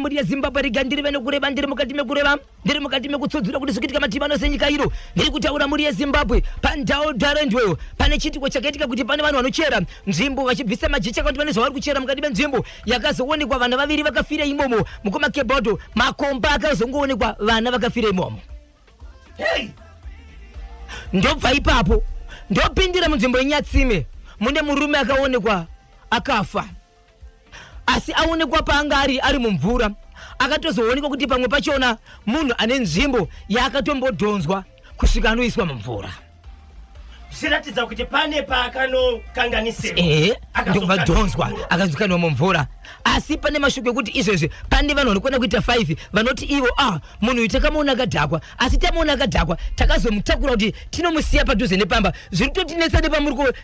Mhuri yeZimbabwe, rega ndirive nokureva, ndiri mukati mekureva, ndiri mukati mekutsudzura kuti zvikuitika mativi ano senyika ino. Ndiri kutaura, mhuri yeZimbabwe, pandau Darendwell pane chiitiko chakaitika kuti pane vanhu vanochera nzvimbo vachibvisa majecha kana kuti vane zvavari kuchera mukati menzvimbo. Yakazoonekwa vana vaviri vakafira imomo, mukoma Kebodo. Makomba akazongoonekwa vana vakafira imomo. Hey! Ndobva ipapo ndopindira munzvimbo yeNyatsime, mune murume akaonekwa akafa, asi aonekwa paanga ari mumvura. Akatozoonekwa kuti pamwe pachona munhu ane nzvimbo yaakatombodhonzwa kusvika anoiswa mumvura. Zvichiratidza kuti pane paakanokanganisirwa. Ehe, ndobva dhonzwa, akazokanwa mumvura. Asi pane mashoko ekuti izvezvi pane vanhu vanokwana kuita 5 vanoti ivo, a munhu uyu takamuona akadhakwa, asi tamuona akadhakwa takazomutakura kuti tinomusiya padhuze nepamba. Zviri kutotinetsa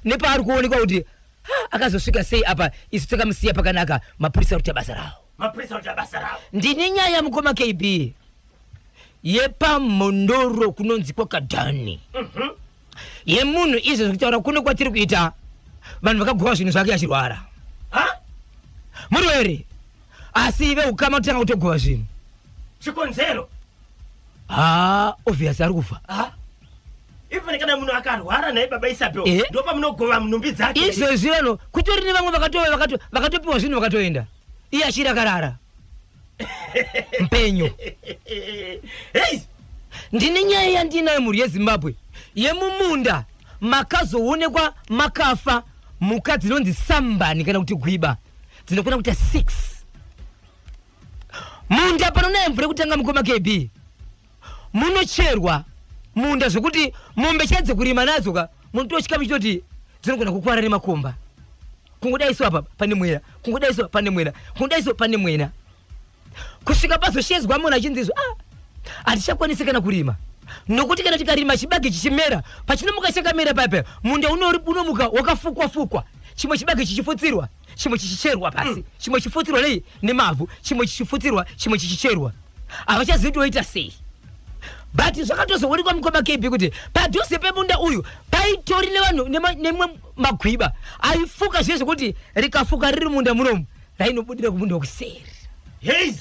nepaari kuonekwa kuti ha, akazosvika sei apa, isu takamusiya pakanaka. Mapurisa ari kuita basa ravo. Mapurisa kuita basa ravo. Ndine nyaya, mukoma KB, yepaMhondoro kunonzi kwaKadhani, yemunhu izvo zvekutaura kuno kwatiri kuita vanhu vakagova zvinhu zvake achirwara. Ha? Murwere, asi veukama kutanga kutogova zvinhu. Chikonzero? Ha, obvious ari kufa. Ha? Even kana munhu akarwara naye, baba Isabel, Eh. ndopamunogova nhumbi dzake? Izvezvi vanhu kutori nevamwe vakatopiwa zvinhu vakatoenda, iye achiri akarara mpenyu. Hey! Ndine nyaya yandinayo, mhuri yeZimbabwe, yemumunda makazoonekwa makafa mhuka dzinonzi sambani kana kuti gwiba dzinokwana kuita 6. Munda panonaya mvura yekutanga, mukoma KB, munocherwa munda zvekuti mombe chaidzo kurima nadzo ka munototya muchitoti dzinogona kukwara nemakomba. Kungodaiso apa pane mwena, kungodaiso pane mwena, kungodaiso pane mwena, kusvika pazoshedzwa munhu achinzizwa, ah, hatichakwanisi kana kurima, nokuti kana tikarima chibage chichimera, pachinomuka chakamera paipa, munda unomuka wakafukwa fukwa, chimwe chibage chichifutsirwa, chimwe chichicherwa pasi, chimwe chifutsirwa nei nemavhu, chimwe chichifutsirwa, chimwe chichicherwa. Havachazivi kuti voita sei. But zvakatozoonekwa, mukoma KB, kuti padhuze pemunda uyu paitori nevanhu nemwe magwiba aifuka zviye zvekuti rikafuka riri munda munomu rainobudira kumunda wekuseri. Hey!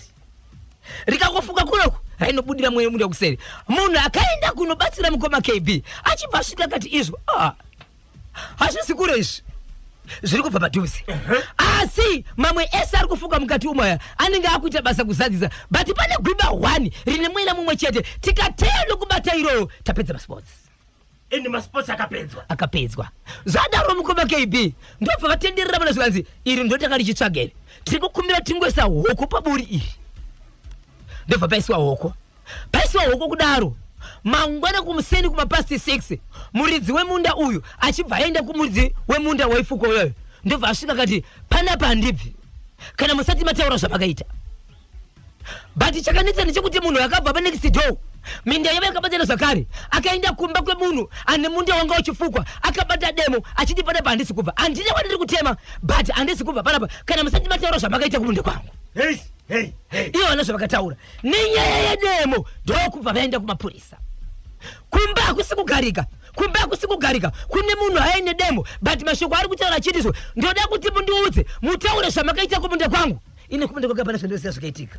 Rikangofuka kunoku rainobudira mwe munda wekuseri. Munhu akaenda kunobatsira, mukoma KB, achibva asvika akati izvo, ah, hazvisi kure izvi, zviri kubva padhuze, asi mamwe ese ari kufuka mukati umo aya anenge akuita basa kuzadzisa, but pane gwiba 1 rine mwena mumwe chete. Tikateya nokubata iroro, tapedza masports. Ende masports akapedzwa. Akapedzwa. Zvadaro, mukoma KB, ndobva vatenderera mana, zvikanzi iri ndo tanga tichitsvaga iri, tiri kukumbira tingoisa hoko paburi iri. Ndobva paiswa hoko. Paiswa hoko kudaro, mangwana kumuseni kumapast 6, muridzi wemunda uyu achibva aenda kumuridzi wemunda waifuka uyoyo. Ndobva asvika akati, panapa handibvi kana musati mataura zvamakaita. But chakanetsa ndechekuti munhu akabva panext door, minda yava yakabatana zvakare, akaenda kumba kwemunhu ane munda wanga uchifukwa akabata demo achiti, panapa handisi kubva, handina kwandiri kutema, but handisi kubva panapa kana musati mataura zvamakaita kumunda kwangu. Hey! Hey! Hey! Ivo vana zvavakataura nenyaya yedemo, ndokubva vaenda kumapurisa. Kumba hakusi kugarika, kumba hakusi kugarika, kune munhu aine demo, but mashoko ari kutaura achiitizwa, ndoda kuti mundiudze, mutaure zvamakaita kumunda kwangu. Ine kumunda kwake hapana zvandosiya zvakaitika.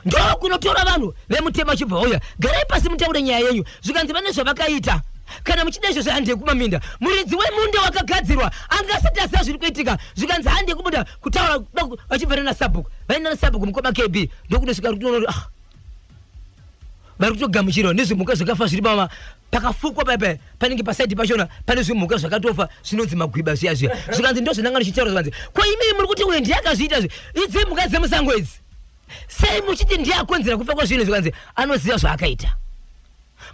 Ndokunotora vanhu vemutemo achibva vauya, garai pasi mutaure nyaya yenyu. Zvikanzi vane zvavakaita, kana muchida izvozvo handei kumaminda. Muridzi wemunda wakagadzirwa anga asati aziva zviri kuitika. Zvikanzi handei kumunda kutaura, vachibva nasabhuku, vaenda nasabhuku, mukoma KB, ndokunosvika kutoona kuti ah, vari kutogamuchirwa nezvimhuka zvakafa zviri pama pakafukwa paipa, panenge pasaidi pachona pane zvimhuka zvakatofa zvinonzi magwiba zviya zviya. Zvikanzi ndo zvandanga ndichitaura. Zvikanzi ko imii muri kuti uyu ndiye akazviita zve, idzi mhuka dzemusango idzi, sei muchiti ndiye akonzera kufa kwezvinhu? Zvikanzi anoziva zvaakaita.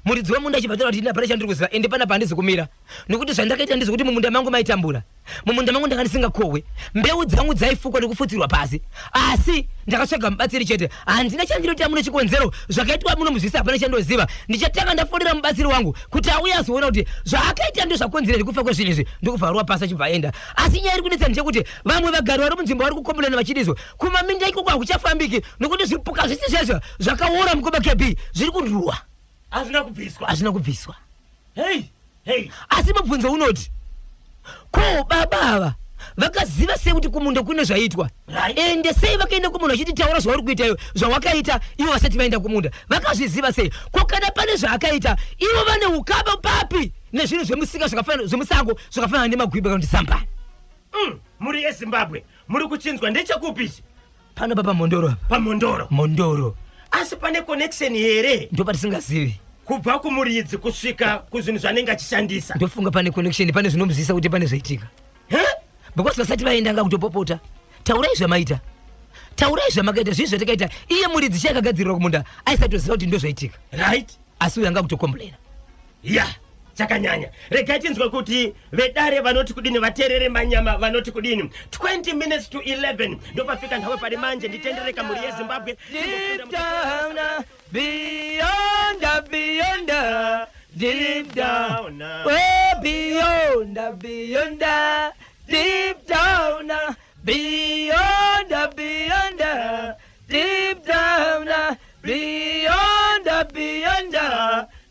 Muridzi wemunda achibva taura kuti hapana chandiri kuziva, ende panapa handisi kumira, nokuti zvandakaita ndezvekuti mumunda mangu maitambura, mumunda mangu ndanga ndisingakohwe, mbeu dzangu dzaifukwa nekufutsirwa pasi, asi ndakatsvaga mubatsiri chete. Handina chandinoita muno, chikonzero zvakaitwa muno muzvisi hapana chandoziva. Ndichatanga ndafonera mubatsiri wangu kuti auye azoona kuti zvaakaita ndo zvakonzera nekufa kwezvinhu izvi. Ndokuvharwa pasi achibva aenda. Asi nyaya iri kunetsa ndechekuti vamwe vagari vari munzvimbo vari kukombolana vachidizwa kumaminda ikoko hakuchafambiki, nokuti zvipuka zvisi zvezvo zvakaora, mukoma KB, zviri kurwa. Hazvina kubviswa. Hazvina kubviswa. Hey! Hey! Asi mubvunzo unoti, ko baba ava Vakaziva sei kuti kumunda kune zvaiitwa? Right. Ende sei vakaenda kumunda vachiti taura zvauri kuita iwe, zvawakaita ivo vasati vaenda kumunda? Vakazviziva sei? Ko kana pane zvaakaita, ivo vane ukama papi nezvinhu zvemusika zvakafanana zvemusango zvakafanana nemagwiba kana kuti sambani? Mhuri yeZimbabwe, muri kuchinzwa ndechekupi ichi? Pano pa pamhondoro apa. Pamhondoro. Mhondoro. Asi pane connection here? Ndopatisingazivi. Kubva kumuridzi kusvika kuzvinhu zvanenge achishandisa. Ndofunga pane connection, pane zvinomuzivisa kuti pane zvaitika. Huh? Because vasati vaenda anga kutopopota. Taurai zvamaita. Taurai zvamakaita, zvii zvatakaita. Iye muridzi chake akagadzirirwa kumunda aisatoziva kuti ndozvaitika. Right? Asi uyo anga kutocomplaina. Ya, chakanyanya. Regai tinzwe kuti vedare vanoti kudini, vateerere manyama vanoti kudini. 20 minutes to 11 ndopafika nhawe pari manje. Nditendereka mhuri yeZimbabwe. Deep down, beyond, beyond, deep down, oh, beyond, beyond, deep down, beyond, beyond, deep down, beyond, beyond,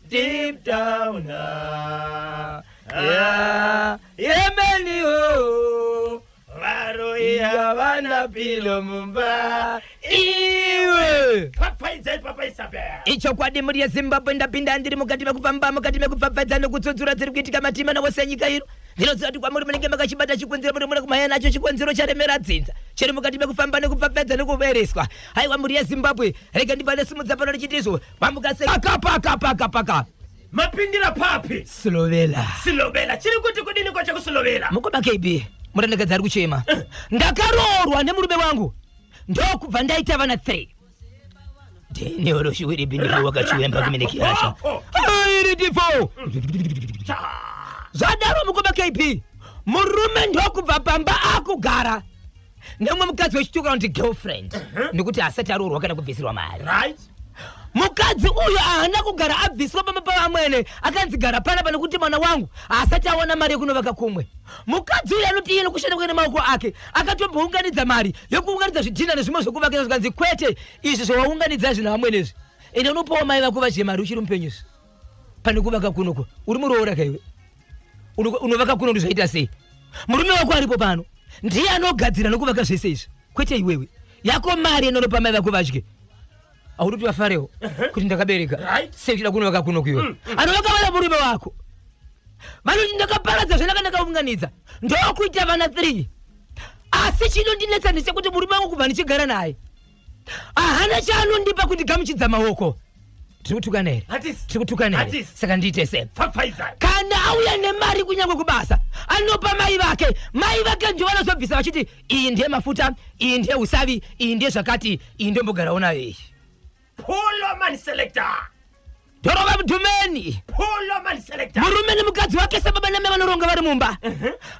deep down. Yeah, yemeni oh. Varoya vana pilo mumba iwe. Papaidzai papaisabel. Ichokwadi mhuri yeZimbabwe, ndapinda ndiri mukati mekufamba, mukati mekupfapfaidza nekutsudzura dziri kuitika matima nawose enyika ino. Ndinoziva kuti kwamuri munenge makachibata chikonzero, muri muna kumhanya nacho chikonzero charemera dzinza chiri mukati mekufamba nekupfapfaidza nekuvereswa. Haiwa mhuri yeZimbabwe, rega ndibva ndasimudza pano ndichiti izvo mamuka sei? Paka paka paka paka. Mapindira papi? Silovela. Silovela chiri kuti kudini kwacho kusilovela? Mukoma KB, murandakadzi ari kuchema. Ndakaroorwa nemurume wangu ndokubva ndaita vana 3. Deni oroshiwiri bindifo wakachiwemba kumenekiyasha. Airitifo. Zvadaro mukoma KB, murume ndokubva pamba akugara nemumwe mukadzi wechituka kuti girlfriend, nekuti asati aroorwa kana kubvisirwa mari. Right? Mukadzi uyu haana kugara abviswa pamba pavamwene, akanzi gara panapa nekuti mwana wangu haasati awana mari yekunovaka kumwe. Mukadzi uyu anoti iye nokushanda kwake nemaoko ake akatombounganidza mari yokuunganidza zvidhina nezvimwe zvokuvakisa, zvikanzi kwete, izvi zvawaunganidza izvi navamwene izvi, ende unopawo mai vako vadye mari uchiri mupenyu izvi pane kuvaka kunoko. Uri muroora kaiwe, unovaka kuno ndozvaita sei? Murume wako aripo pano ndiye anogadzira nokuvaka zvese izvi, kwete iwewe. Yako mari inonopa mai vako vadye, haudi kuti vafarewo kuti ndakabereka. Right. Sei uchida kunovaka kuno kuiwe? Anovaka vana murume wako. Vanoti ndakaparadza zvandaka ndakaunganidza ndokuita vana 3, asi chinondinetsa ndechekuti murume wangu kubva ndichigara naye ahana chaanondipa kundigamuchidza maoko. Tiri kutukana here? Hatisi. Tiri kutukana here? Hatisi. Saka ndiite sei? Pfapfaidzai. Kana auya nemari kunyange kubasa anopa mai vake, mai vake ndivo vanozobvisa vachiti iyi ndiye mafuta, iyi ndiye usavi, iyi ndiye zvakati, iyi ndombogarawo nayo iyi. Pulo man selector. Torova mudhumeni. Pulo man selector. Murume nemukadzi wake sababa namai vanoronga vari mumba,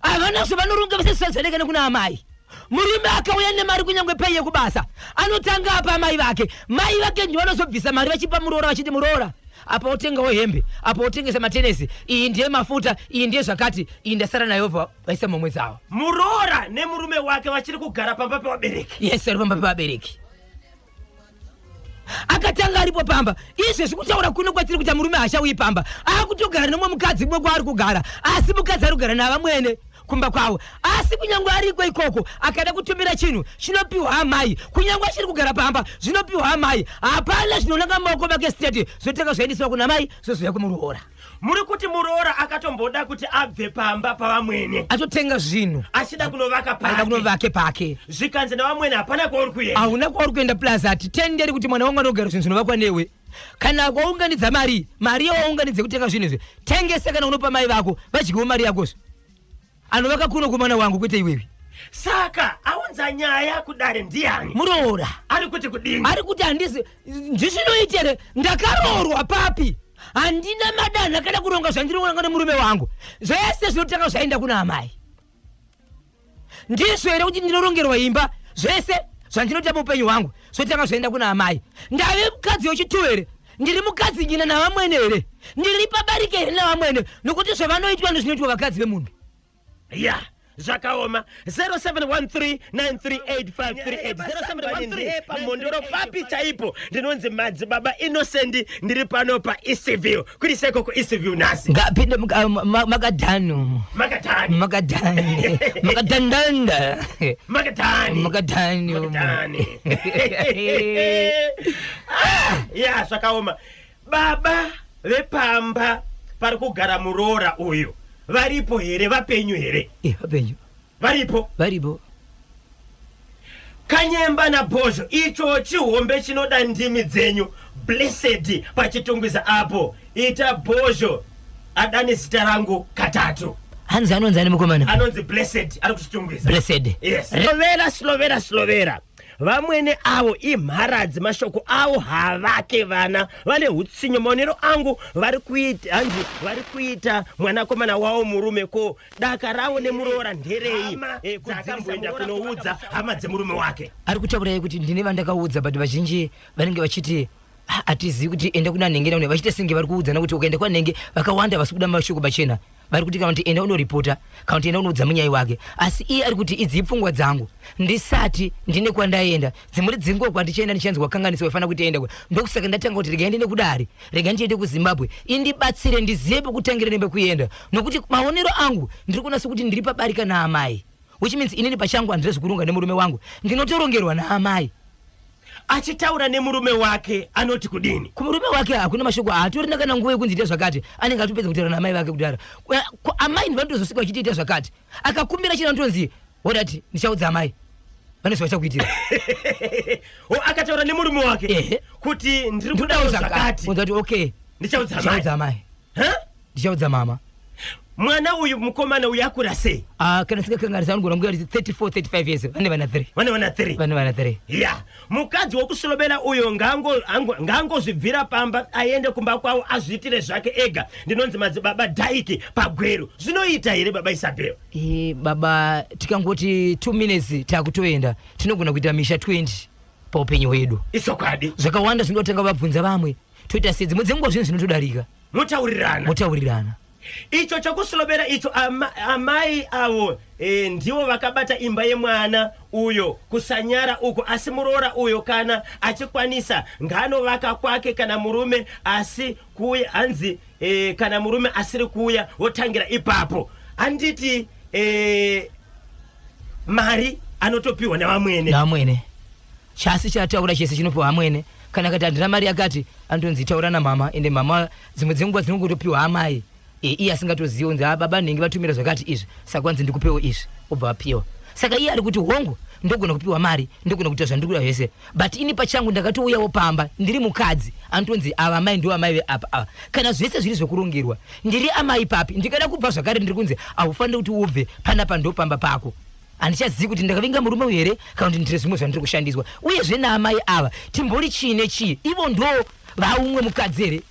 havana zvavanoronga vasesazvaneka nekuna amai. Murume akauya nemari kunyange pei yekubasa anotanga apa amai vake, mai vake ndivo vanozobvisa mari vachipa muroora vachiti muroora apa otengawo hembe, apa otengesa matenesi, iyi ndiye mafuta, iyi ndiye zvakati, iyi ndasara nayo, bva vaisa momwe dzavo. Muroora nemurume wake vachiri kugara pamba pevabereki. Yes, ari pamba pevabereki. Akatanga aripo pamba. Izvezvi kutaura kuno kwatiri kuita murume haachauyi pamba, akutogara nomumwe mukadzi kumwe kwaari kugara, asi mukadzi ari kugara navamwene kumba kwavo. Asi kunyange ariko ikoko akada kutumira chinhu chinopiwa amai, kunyange achiri kugara pamba zvinopiwa amai. Hapana zvinonanga mumaoko make straight, zvotanga zvaendeswa kuna mai zvozouya kumuroora. Muri kuti muroora akatomboda kuti abve pamba pavamwene? Atotenga zvinhu. Achida kunovaka aida pake. Kunovake pake. Zvikanzi navamwene hapana kwauri kuenda. Hauna kwauri kuenda, plus hatitenderi kuti mwana wangu anogara zvinhu zvinovakwa newe. Kana waunganidza mari, mari yawaunganidza kutenga zvinhu izvi tengese kana unopa mai vako vadyewo mari yakozve. Anovaka kuno kumwana wangu, kwete iwewe. Saka aunza nyaya kudare ndiani? Muroora. Ari kuti kudini? Ari kuti handisi ndizvinoita here, ndakaroorwa papi, handina madanho akada kuronga zvandiri kuronga nemurume wangu, zvese zvinotanga zvaenda kuna amai. Ndizvo here kuti ndinorongerwa imba, zvese zvandinoita muupenyu hwangu zvotanga zvaenda kuna amai? Ndave mukadzi wechitu here? Ndiri mukadzi nyina navamwene here? Ndiri pabarike here navamwene? Nokuti zvavanoitwa ndozvinoitwa vakadzi vemunhu. Ya. Zvakaoma. 0713938538, 0713 pamhondoro papi chaipo. Ndinonzi Madzibaba Innocent, ndiri pano paEastview. Kuri seko kuEastview nhasi? Ngapinde makadhani umu. Makadhani. Makadhani, makadhandanda. Makadhani. Makadhani umu. Makadhani. Ah, ya, zvakaoma. Baba vepamba pari kugara muroora uyu varipo here? Vapenyu here? Vapenyu. Varipo? Varipo. Kanyemba naBhozho, icho chihombe chinoda ndimi dzenyu. Blessed paChitungwiza apo. Ita Bhozho adane zita rangu katatu. Hanzi anonzi ani mukomana? Anonzi Blessed, ari kuChitungwiza. Blessed. Yes. Slovera, slovera, slovera. Vamwene avo imharadzi, mashoko avo havake vana, vane utsinyo. Maonero angu vari kuita, hanzi vari kuita mwanakomana wavo murume. Ko daka ravo nemuroora nderei? Dzakamboenda kunoudza hama dzemurume wake. Ari kutaurai kuti ndine vandakaudza, but vazhinji vanenge vachiti, "Ah, hatizivi kuti enda kuna nenge naune," vachiita senge vari kuudzana kuti ukaenda kwanenge. Vakawanda vasi kuda mashoko pachena. Vari kuti kana kuti enda unoripota, kana kuti enda unoudza munyai wake. Asi iye ari kuti idzi ipfungwa dzangu, ndisati ndine kwandaenda. Dzimuri dzenguva kwandichaenda ndichanzi wakanganisa, waifanira kuti enda. Ndokusaka ndatanga kuti regai ndiende kudare, regai ndiende kuZimbabwe indibatsire ndizive pekutangira nepekuenda, nokuti maonero angu ndiri kuona sekuti ndiri pabarika naamai, which means inini pachangu handina zvekuronga nemurume wangu, ndinotorongerwa naamai. Achitaura nemurume wake anoti kudini? Kumurume wake hakuna mashoko, haatorina kana nguva yekunzi ita zvakati. Anenge atopedza kutaura naamai vake kudara. Amai ndivanotozosvika vachiti ita zvakati. Akakumbira chino anotonzi odati ndichaudza amai, vanozva vachakuitira. O, akataura nemurume wake Ehe. kuti ndiri kudawo zvakati. Unzati okay. Ndichaudza amai. Ndichaudza amai. Ha? Ndichaudza mama. Mwana uyu, mukomana uyu, akura sei? Ah, kana singakanganisa anogona kunge ari 34, 35 years. Vane vana 3. Vane vana 3? Vane vana 3. Ya, mukadzi wokusolobela uyo ngaangozvibvira pamba, aende kumba kwavo, azviitire zvake ega. Ndinonzi Madzibaba Dhaiki paGweru. Zvinoita here, baba Isabel? Baba, tikangoti 2 minutes takutoenda. Tinogona kuita misha 20 paupenyu hwedu. Ichokwadi. Zvakawanda zvinotanga vabvunza vamwe, toita sei. Dzimwe dzenguva zvinhu zvinotodarika. Motaurirana. Motaurirana. Icho chokusolobera icho, amai avo ndivo vakabata imba yemwana uyo. Kusanyara uko. Asi muroora uyo kana achikwanisa ngaanovaka kwake. Kana murume asi kuuya, hanzi kana murume asiri kuuya wotangira ipapo. Handiti mari anotopiwa navamwene? Namwene. Chasi chataura chese chinopiwa amwene. Kana akati handina mari yakati, anotonzi taura namama. Ende mama dzimwe dzenguva dzinongotopiwa amai, iye asingatozivi, unzi, "Ah, baba nhingi vatumira zvakati izvi, saka kwanzi ndikupewo izvi," obva apiwa. Saka iye ari kuti hongu, ndogona kupiwa mari, ndogona kuita zvandiri kuda zvese, but ini pachangu ndakatouyawo pamba ndiri mukadzi. Anotonzi ava amai ndo amai veapa ava. Kana zvese zviri zvekurongerwa, ndiri amai papi? Ndikada kubva zvakare ndiri kunzi haufaniri kuti ubve panapa, ndo pamba pako. Handichazivi kuti ndakavinga murume uyu here kana kuti ndine zvimwe zvandiri kushandiswa. Uyezve naamai ava timbori chii nechii? Ivo ndo vaumwe mukadzi here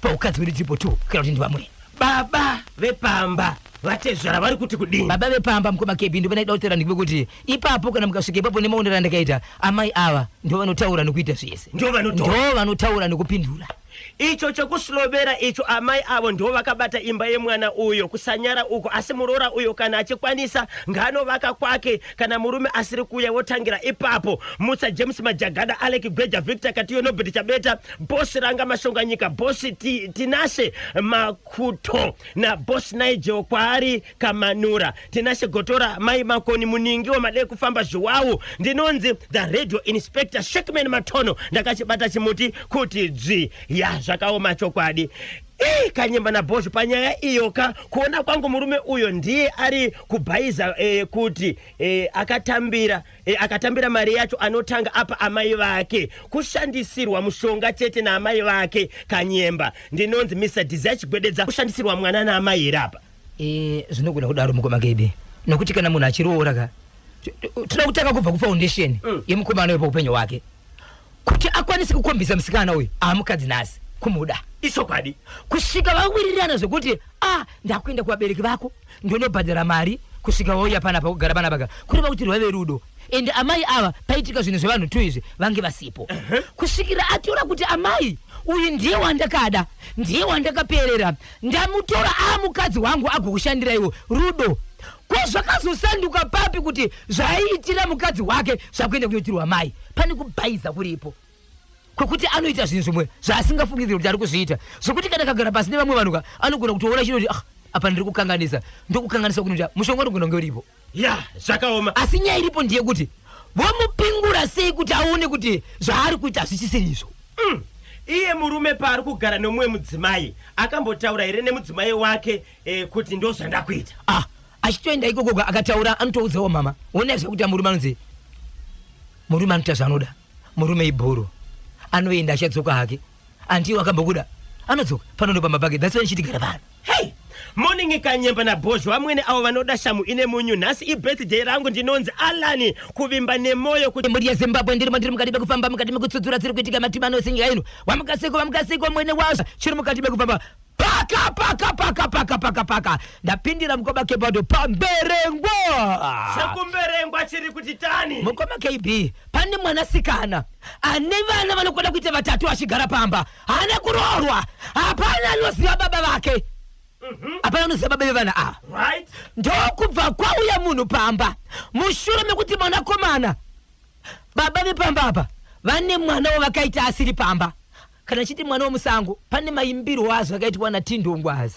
paukadzi hwedu tiripo two, kana kuti ndivamwe? Baba vepamba, vatezvara, vari kuti kudini? Baba vepamba, mukoma Kebi, ndo panaida kutaura ndikwe kuti ipapo kana mukasvika ipapo, nemaonero andakaita, amai ava ndo vanotaura nokuita zvese. Ndo vanotaura. Ndo vanotaura nokupindura. Icho chokuslobera icho, amai avo ndo vakabata imba yemwana uyo. Kusanyara uko. Asi muroora uyo kana achikwanisa ngaanovaka kwake. Kana murume asiri kuuya wotangira ipapo. Mutsa James Majagada, Alec Gweja, Victor Katiyo, Nobert Chabeta, Bosi Ranga Mashonganyika, Bosi Tinashe Makuto naBosi Nigel kwaari Kamanura, Tinashe Gotora, Mai Makoni Muningi waMadee kufamba Zhuwawu. Ndinonzi the Radio Inspector Shekman Matono, ndakachibata chimuti kuti dzvi. Ya, zvakaoma chokwadi. Ii, Kanyemba naBhozho, panyaya iyo ka, kuona kwangu murume uyo ndiye ari kubhaiza kuti akatambira mari yacho anotanga apa amai vake. Kushandisirwa mushonga chete naamai vake. Kanyemba, ndinonzi Mr Desire Chigwededza. Kushandisirwa mwana naamai here apa? Zvinogona kudaro, mukoma Kebe, nokuti kana munhu achiroora ka, toda kutanga kubva kufoundation yemukomana uyu paupenyu hwake, kuti akwanise kukombisa musikana uyu aamukadzi nhasi kumuda. Ichokwadi. Kusvika vawirirana zvekuti a ndakuenda kuvabereki vako, ndonobhadhara mari kusvika wauya panapa kugara panapa ka, kureva kuti rwaive rudo. Ende amai ava paitika zvinhu zvevanhu tu izvi vange vasipo kusvikira atora kuti amai uyu ndiye wandakada, ndiye wandakaperera, ndamutora aamukadzi wangu agokushandira iwo rudo. Ko zvakazosanduka papi kuti zvaaiitira mukadzi wake zvakuenda kunoitirwa mai? Pane kubhaiza kuripo kwekuti anoita zvinhu zvimwe zvaasingafungidziri kuti ari kuzviita, zvekuti kana akagara pasi nevamwe vanhu ka anogona kutoona chinoti ah, apa ndiri kukanganisa, ndokukanganisa kunoita mushonga unogona kunge uripo. Ya, zvakaoma. Asi nyaya iripo ndeyekuti vomupingura sei kuti aone kuti zvaari kuita hazvichisiri izvo. Iye murume paari kugara nomumwe mudzimai akambotaura here nemudzimai wake kuti ndozvandakuita? Ah, achitoenda ikoko ka akataura anotoudzawo mama. Wona zvekuti murume anonzi murume anoita zvaanoda. Murume ibhuru. Anoenda achadzoka hake. Andiwo akambokuda. Anodzoka pano ndopamba pake. That's why ndichiti gara pano. Hey! Morning Kanyemba naBhozho vamwene avo vanoda shamu ine munyu. Nhasi ibirthday rangu ndinonzi Alan kuvimba nemoyo kuti Mhuri yeZimbabwe ndirimo ndiri mukati mekufamba mukati mekutsudzura dziri kuitika matimano ese nyika ino. Wamukasiko wamukasiko mwene wazvo chiri mukati mekufamba paka paka paka paka paka paka ndapindira mukoma Kebado pamberengwa. Chekumberengwa chiri kuti tani. Mukoma KB pane mwanasikana ane vana vanokwana kuita vatatu achigara pamba haana kuroorwa hapana anoziva baba vake hapana anoziva baba vevana ava. Ndokubva kwauya munhu pamba mushure mekuti mwanakomana baba vepamba apa vane mwana wavakaita asiri pamba. Kana chiti mwana wemusango pane maimbirwo azvo akaitwa naTindongwazi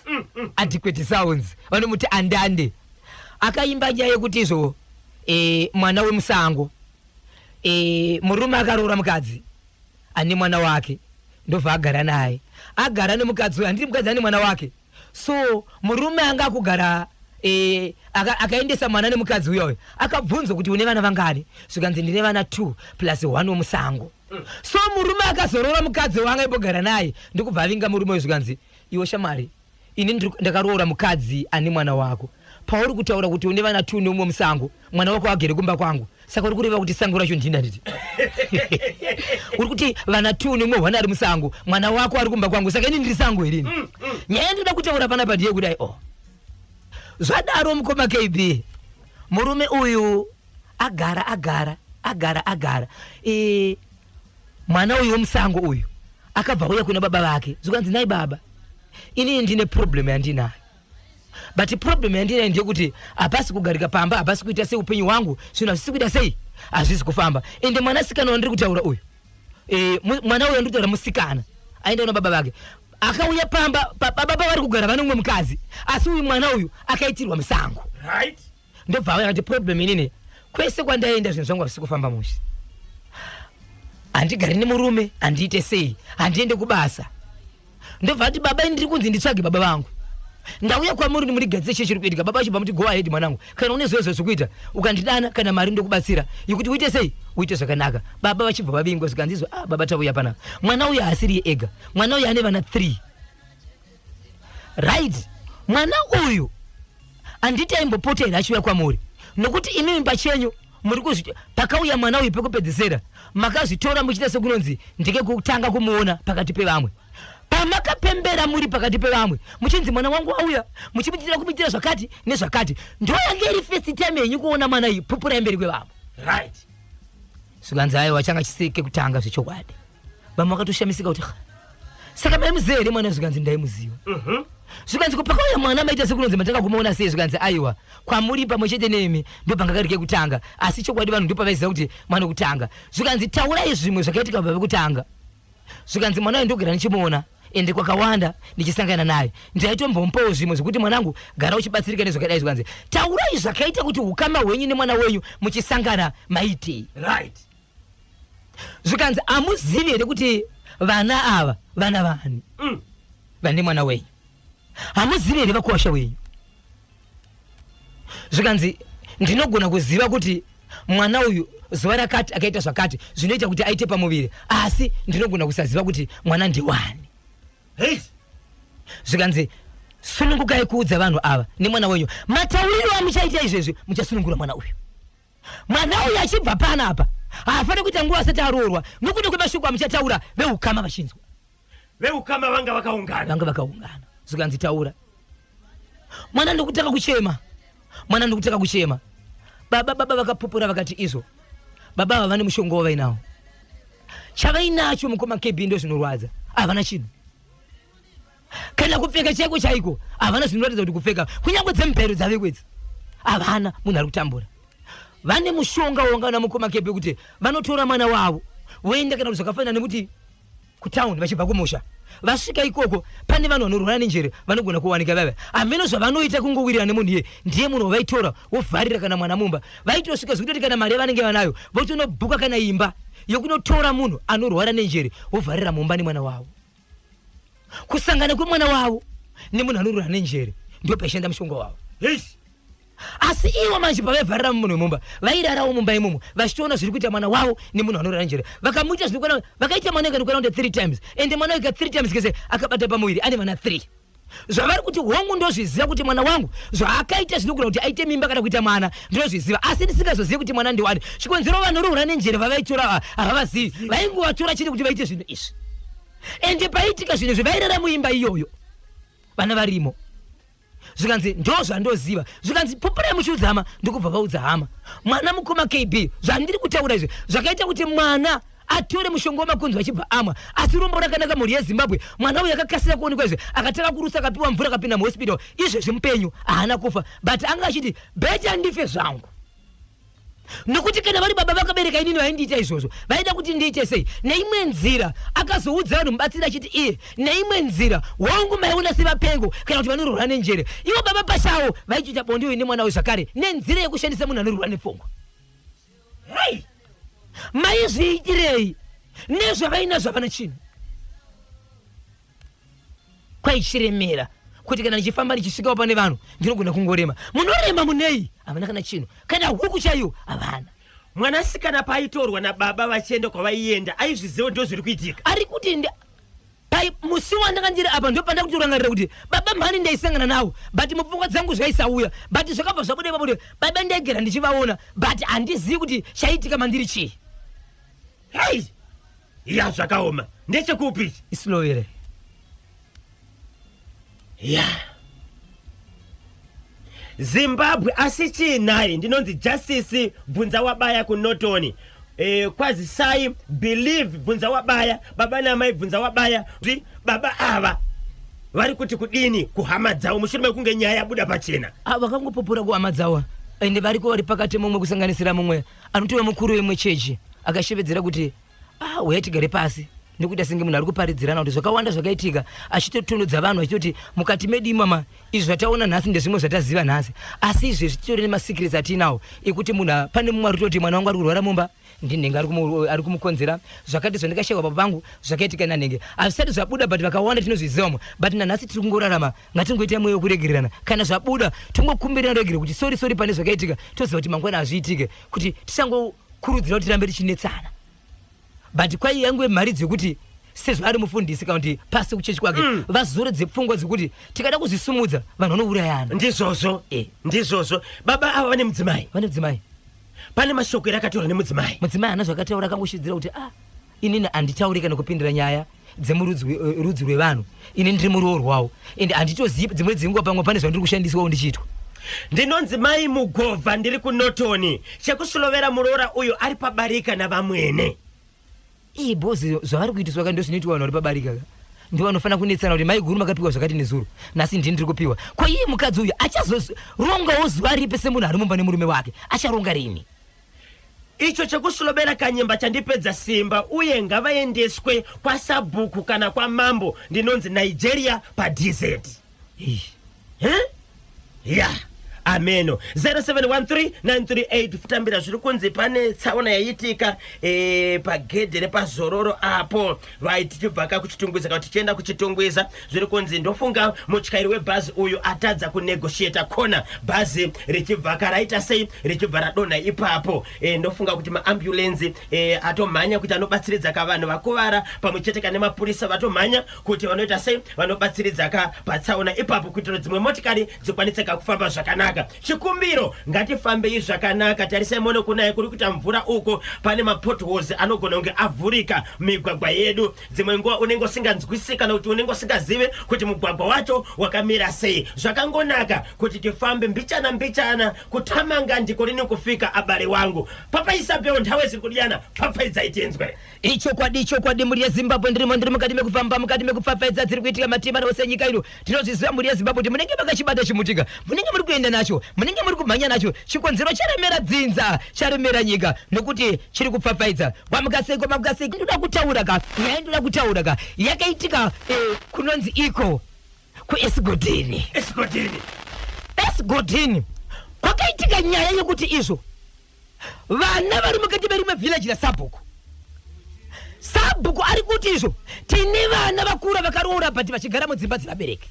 Adequate Sounds vanomuti Andande akaimba nyaya yekuti izvo mwana wemusango murume akaroora mukadzi ane mwana wake ndobva agara naye agara nemukadzi uyu handiri mukadzi ane mwana wake so murume anga akugara akaendesa mwana nemukadzi uya uyu akabvunzwa kuti une vana vangani zvikanzi ndine vana 2 plus 1 wemusango. So murume akazoroora mukadzi waanga imbogara naye ndokubva avinga murume uyu zvikanzi iwe shamwari ini ndakaroora mukadzi ane mwana wako pauri kutaura kuti une vana 2 neumwe musango mwana wako agere kumba kwangu saka uri kureva kuti sango racho ndini handiti uri kuti vana 2 neumwe hwana ari musango mwana wako ari kumba kwangu saka ini ndiri sango here ini? Nyaya yandinoda kutaura panapa ndiye kudai oh zvadaro mukoma KB murume uyu agara agara agara agara mwana uyu wemusango uyu akabva auya kuna baba vake zvikanzi nhai baba inini ndine problem yandinayo but problem yandinayo ndeyekuti hapasi kugarika pamba hapasi kuita sei upenyu hwangu zvinhu hazvisi kuita sei hazvisi kufamba ende mwanasikana wandiri kutaura uyu mwana uyu wandiri kutaura musikana aenda kuna baba vake akauya pamba baba vari kugara vane umwe mukadzi asi uyu mwana uyu akaitirwa musango. Ndobva auya akati problem inini kwese kwandaenda zvinhu zvangu hazvisi kufamba mushe handigari nemurume handiite sei handiende kubasa ndobva ati baba ini ndiri kunzi nditsvage baba vangu ndauya kwamuri ndimundigadzise chii chiri kuitika baba vachibva muti go ahead mwanangu kana une zvoizvo zvekuita ukandidana kana mari ndokubatsira yekuti uite sei uite zvakanaka baba vachibva vavingwa zvikanzi izvo ah, baba tauya panapa mwana uyu haasiriye ega mwana uyu ane vana 3 right mwana uyu handiti aimbopota here achiuya kwamuri nokuti imimi pachenyu muri kuzvi pakauya mwana uyu pekupedzesera makazvitora muchiita sekunonzi ndekekutanga kumuona pakati pevamwe pamakapembera muri pakati pevamwe muchinzi mwana wangu auya muchimuitira kumuitira zvakati nezvakati ndo yange iri first time yenyu kuona mwana uyu pupurai mberi kwevamwe. Zvikanzi aiwa changa chisiri kekutanga zvechokwadi vamwe vakatoshamisika kuti saka maimuziva here mwana zvikanzi ndaimuziva. Zvikanzi ko pakauya mwana maita sekunonzi matanga kumuona sei zvikanzi aiwa kwamuri pamwe chete nemi ndopanga kari kekutanga asi chokwadi vanhu ndopavaiziva kuti mwana wekutanga zvikanzi taurai zvimwe zvakaitika baba vekutanga zvikanzi mwana uyu ndogara ndichimuona ende kwakawanda ndichisangana naye ndaitombomupawo zvimwe zvekuti mwanangu gara uchibatsirika nezvakadai zvikanzi taurai zvakaita kuti ukama hwenyu nemwana wenyu muchisangana maitei. Zvikanzi amuzivi here kuti vana ava vana vani? Vane mwana wenyu. Hamuzivi here vakuwasha wenyu? Zvikanzi ndinogona kuziva kuti mwana uyu zuva rakati akaita zvakati zvinoita kuti aite pamuviri asi ndinogona kusaziva kuti mwana ndewani. Zvikanzi sunungukai kuudza vanhu ava nemwana wenyu matauriro amuchaita izvezvi muchasunungura mwana uyu. Mwana uyu achibva panapa haafaniri kuita nguva asati aroorwa nokuda kwemashoko amuchataura veukama vachinzwa. Veukama vanga vakaungana. Vanga vakaungana. Zvikanzi taura. Mwana ndokutanga kuchema. Mwana ndokutanga kuchema. Baba baba vakapupura vakati izvo. Baba ava vane mushonga wavainawo. Chavainacho mukoma KB ndo zvinorwadza. Havana chinhu. Kana kupfeka chaiko chaiko havana zvinoratidza kuti kupfeka. Kunyange dzemupero dzaveko idzi. Havana munhu ari kutambura. Vane mushonga wangana mukoma Kepi kuti vanotora mwana wavo voenda kana kuti zvakafanana nekuti kutown vachibva kumusha. Vasvika ikoko pane vanhu vanorwara nenjere vanogona kuwanika vaiva hameno zvavanoita kungowirirana nemunhu iye ndiye munhu wavaitora wovharira kana mwana mumba. Vaitosvika zvekutoti kana mari yavanenge vanayo votonobhuka kana imba yekunotora munhu anorwara nenjere wovharira mumba nemwana wavo. Kusangana kwemwana wavo nemunhu anorwara nenjere ndipo paishanda mushonga wavo. Eish. Asi ivo manje pavaivharira munhu wemumba vairarawo mumba imomo vachitoona zviri kuita mwana wavo nemunhu anorara njere. Vakamuita zviri kuona vakaita mwana wega kuita 3 times ende mwana wega 3 times kese akabata pamuviri ane vana 3. Zvavari kuti hongu ndozviziva kuti mwana wangu zvaakaita zvinogona kuti aite mimba kana kuita mwana ndinozviziva asi ndisingazozivi kuti mwana ndewani. Chikonzero vanoroora nenjere vavaitora havavazivi vaingovatora chete kuti vaite zvinhu izvi. Ende paiitika zvinhu izvi vairara muimba iyoyo vana varimo. Zvikanzi ndozvandoziva. Zvikanzi pupurai muchiudza hama, ndokubva vaudza hama. Mwana mukoma KB zvandiri kutaura izvi zvakaita kuti mwana atore mushonga wemakonzo achibva amwa. Asi rombo rakanaka mhuri yeZimbabwe, mwana uyu akakasira kuonekwa izvi akatanga kurutsa akapiwa mvura akapinda muhospital. Izvezvi mupenyu haana kufa but anga achiti better ndife zvangu. Nokuti kana vari baba vakabereka inini vaindiita izvozvo, vaida kuti ndiite sei? Neimwe nzira akazoudza vanhu mubatsiri achiti iye, neimwe nzira, hongu maiona sevapengo kana kuti vanorwara nenjere. Ivo baba pachavo vaitoita bonde uyu nemwana uyu zvakare nenzira yekushandisa munhu anorwara nepfungwa. Hey! Maizviitirei nezvavainazvo havana chinhu. Kwaichiremera kuti kana ndichifamba ndichisvikawo pane vanhu ndinogona kungorema. Munorema munei? Havana kana chinhu, kana huku chaiyo havana. Mwanasikana paaitorwa nababa vachienda kwavaienda aizviziva kuti ndozviri kuitika. Ari kuti pai musi wandanga ndiri apa ndopanda kutorangarira kuti baba mhani ndaisangana navo but mupfungwa dzangu zvaisauya but zvakabva zvabuda ipapo kuti baba ndaigara ndichivaona but handizivi kuti chaiitika mandiri chii. Hey! Ya zvakaoma. Ndechekupi ichi? Islow here? Ya. Zimbabwe asi chii nhai? Ndinonzi Justice Bvunza Wabaya kuNorton. E, kwazisai Believe Bvunza Wabaya, baba namai Bvunza Wabaya, baba ava vari kuti kudini kuhama dzavo mushure mekunge nyaya yabuda pachena? Ah, vakangopupura kuhama dzavo ende variko vari pakati mumwe kusanganisira mumwe anotova mukuru wemwe chechi akashevedzera kuti ah, uya tigare pasi nekuita senge munhu ari kuparidzirana kuti zvakawanda zvakaitika achitotonodza vanhu achitoti mukati medu imama izvi zvataona nhasi ndezvimwe zvataziva nhasi asi izvezvi titori nemasecrets atiinawo ekuti munhu pane mumwe ari kutoti mwana wangu ari kurwara mumba ndinhenge ari kumukonzera zvakati zvandikashaiwa baba vangu zvakaitika nanhenge hazvisati zvabuda but vakawanda tinozvizivamo but nanhasi tiri kungorarama ngatingoitai mweya wekuregererana kana zvabuda tongokumbirana regere kuti sori sori pane zvakaitika toziva kuti mangwana hazviitike kuti tisangokurudzira kuti tirambe tichinetsana but kwai yanguve mharidzo yekuti sezvo ari mufundisi kana kuti pasi kuchechi kwake vazorodze pfungwa dzekuti tikada kuzvisumudza vanhu vanourayana. Ndizvozvo. Ndizvozvo. Baba ava vane mudzimai. Vane mudzimai. Pane mashoko ere akataurwa nemudzimai? Mudzimai haana zvakataura akangoshidzira kuti ah inini handitauri kana kupindira nyaya dzemurudzi rudzi rwevanhu ini ndiri muroorwawo and handitozivi dzimwe dzenguva pamwe pane zvandiri kushandiswawo ndichiitwa. Ndinonzi mai Mugova ndiri kuNorton. Chekusulovera muroora uyo ari pabarika navamwene. Ii boss zvavari kuitiswa ka ndozvinoitwa vanhu vari pabarika ka ndovanofanira kunetsana kuti maiguru makapiwa zvakati nezuro nhasi ndini ndiri kupiwa ko iye mukadzi uyu achazorongawo zuva ripi semunhu ari mumba nemurume wake acharonga rini Icho chekuslobera kanyemba chandipedza simba uye ngavaendeswe kwasabhuku kana kwamambo ndinonzi Nigeria paDZ. Huh? Ya ameno 0713938 futambira zviri kunzi pane tsaona yaitika e, pagedhe repazororo apo right tichibva ka kuchitungwiza kana tichienda kuchitungwiza zviri kunzi ndofunga mutyairi webhazi uyu atadza kunegotiata kona bhazi richibva ka raita sei richibva radonha ipapo e, ndofunga kuti maambulenzi e, atomhanya kuti anobatsiridza ka vanhu vakuvara pamwe chete ka nemapurisa vatomhanya kuti vanoita sei vanobatsiridza ka patsaona ipapo kuitira dzimwe motikari dzikwanise ka kufamba zvakanaka chikumbiro ngatifambei zvakanaka tarisai muone kunaya kuri kuita mvura uko pane mapotholes anogona kunge avhurika migwagwa yedu dzimwe nguva unenge usinganzwisisi kana kuti unenge usingazive kuti mugwagwa wacho wakamira sei zvakangonaka kuti tifambe mbichana mbichana kutamanga ndiko rini kufika abare wangu papa isabel nthawe ziri kudiyana pfapfaidzai tinzwe Ichokwadi, ichokwadi mhuri yeZimbabwe ndirimo ndiri mukati mekufamba mukati mekupfapfaidza dziri kuitika mativi mana ose enyika ino. Tinozviziva mhuri yeZimbabwe kuti munenge makachibata chimutika munenge muri kuenda nacho. nacho, munenge muri kumhanya nacho. Chikonzero charemera dzinza, charemera nyika, nokuti chiri kupfapfaidza. Wamukaseko, mamukaseko. Ndoda kutaura ka nyaya, ndoda kutaura ka yakaitika kunonzi iko kuEsigodini. Esigodini. Esigodini kwakaitika nyaya yekuti izvo vana vari mukati merimwe village rasabhuku. Sabhuku ari kuti izvo tine vana vakura vakaroora, but vachigara mudzimba dzevabereki,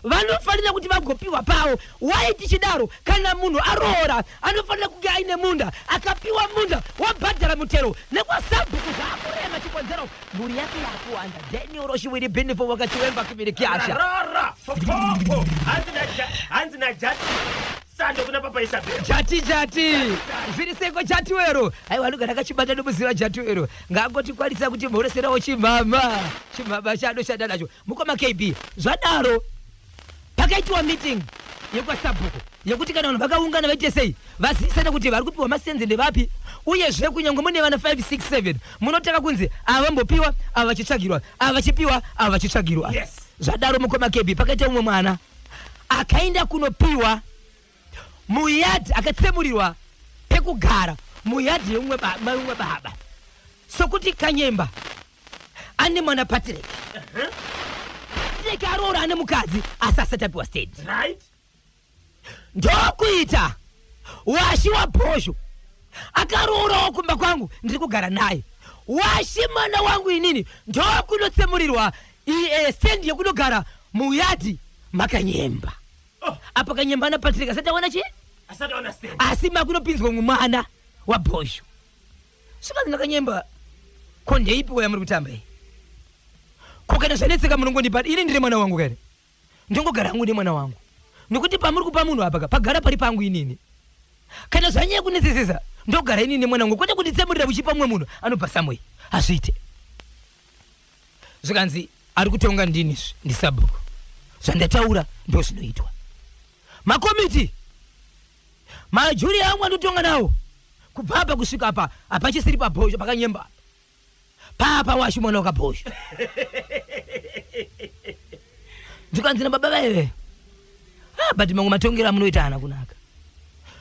vanofanira kuti vagopiwa pavo. Wai tichidaro? Kana munhu aroora anofanira kunge aine munda, akapiwa munda wabhadhara mutero nekwasabhuku. Zvaakurema, chikonzero mhuri yake yakuwanda. Daniel Roshiwiri Benefo wakachiwemba kivirikiasha. Rara popopo, hanzi najati sando kuna Papa Isabel. Jati, jati, zviri seko jatiwero? Aiwa, anogara akachibata nomuziva jatiwero. Ngaangotikwanisa kuti mhoreserawo chimhama, chimhama chaanoshanda nacho mukoma KB. Zvadaro pakaitiwa meeting yekwasabhuku yekuti kana vanhu vakaungana vaite sei, vazivisane kuti vari kupiwa masenze ndevapi. Uyezve kunyange mune vana 5, 6, 7, munotanga kunzi ava vambopiwa, ava vachitsvagirwa, ava vachipiwa, ava vachitsvagirwa. Zvadaro mukoma KB, pakaita umwe mwana akaenda kunopiwa muyadhi, akatsemurirwa pekugara muyadhi yeumwe maumwe baba. Sokuti Kanyemba ane mwana Patrick. Patrick aroora, ane mukadzi, asi asati apiwa stand. Ndokuita Washi waBhozho akaroorawo kumba kwangu, ndiri kugara naye. Washi mwana wangu inini, ndokunotsemurirwa stand yekunogara muyadhi maKanyemba. Oh. Apa Kanyemba naPatrick asati awana chii? Asati aona stand. Asi makunopinzwa mumwe mwana waBhozho. Svikanzi naKanyemba, "Ko ndeipiwo yamuri kutamba iyi? Ko kana zvanetseka munongondipa ini, ndiri mwana wangu kare, ndongogara hangu nemwana wangu, nokuti pamuri kupa munhu apa ka pagara pari pangu inini. Kana zvanyanya kunetsesesa ndogara inini nemwana wangu, kwete kunditsemurira uchipa mumwe munhu anobva samwe, hazviite." Zvikanzi ari kutonga ndini, ndisabhuku, zvandataura ndo zvinoitwa. Makomiti majuri angu andotonga nawo, kubva apa kusvika apa hapachisiri paBhozho, paKanyemba papa Washu mwana wakaBhozho. Ndikanzi nababa vaive, "Ah, but mamwe matongero amunoita haana kunaka.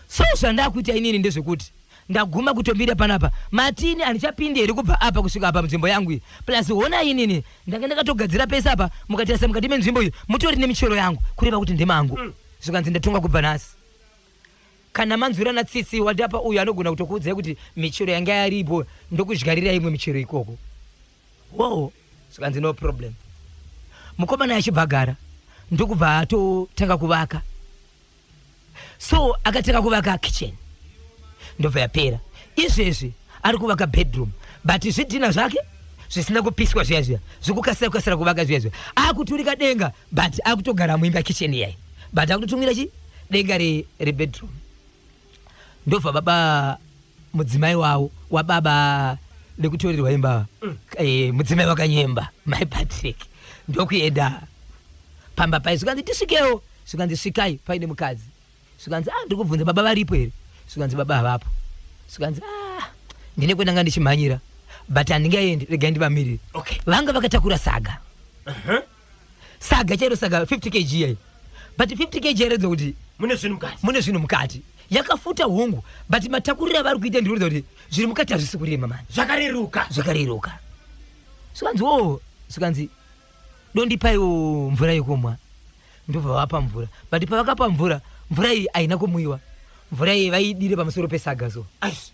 So zvandakuita inini ndezvekuti ndaguma kutombira panapa, matini handichapindi here kubva apa kusvika apa munzvimbo yangu iyi. Plus hona inini ndanga ndakatogadzira pese apa, mukatarisa mukati menzvimbo iyi mutori nemichero yangu, kureva kuti ndemangu." Zvikanzi ndatonga kubva nhasi, kana manzwirana tsitsi, wadapa uyu anogona kutokuudzai kuti michero yanga yaripo, ndokudyarira imwe michero ikoko wo. Zvikanzi no problem. Mukomana achibva agara, ndokubva atotanga kuvaka. So akatanga kuvaka kitchen, ndobva yapera. Izvezvi ari kuvaka bedroom, but zvidhina zvake zvisina kupiswa zviya zviya, zvekukasira kukasira kuvaka zviya zviya. Akuturika denga, but akutogara muimba kitchen iyai, but akutotumira chi denga rebedroom. Ndobva baba, mudzimai wavo wababa nekutorerwa imba, mudzimai waKanyemba, mai Patrick, ndokuenda pamba pai. Zvikanzi tisvikewo. Zvikanzi svikai paine mukadzi. Zvikanzi, "Ah, ndiri kubvunza, baba varipo here?" Zvikanzi baba havapo. Zvikanzi, "Ah, ndine kwendanga ndichimhanyira, but handingaendi, regai ndivamirire." Vanga vakatakura saga, saga chairo, saga 50 kg yai, but 50 kg yaratidza kuti mune zvinhu mukati. Mune zvinhu mukati. Yakafuta hungu, but matakuriro avari kuita ndinoratidza kuti zviri mukati hazvisi kurema mani. Zvakareruka. Zvakareruka. Zvikanzi o, zvikanzi dondipaiwo mvura yekumwa. Ndobva vapa mvura, but pavakapa mvura, mvura iyi haina kumwiwa. Mvura iyi vaidire pamusoro pesaga, so Aish.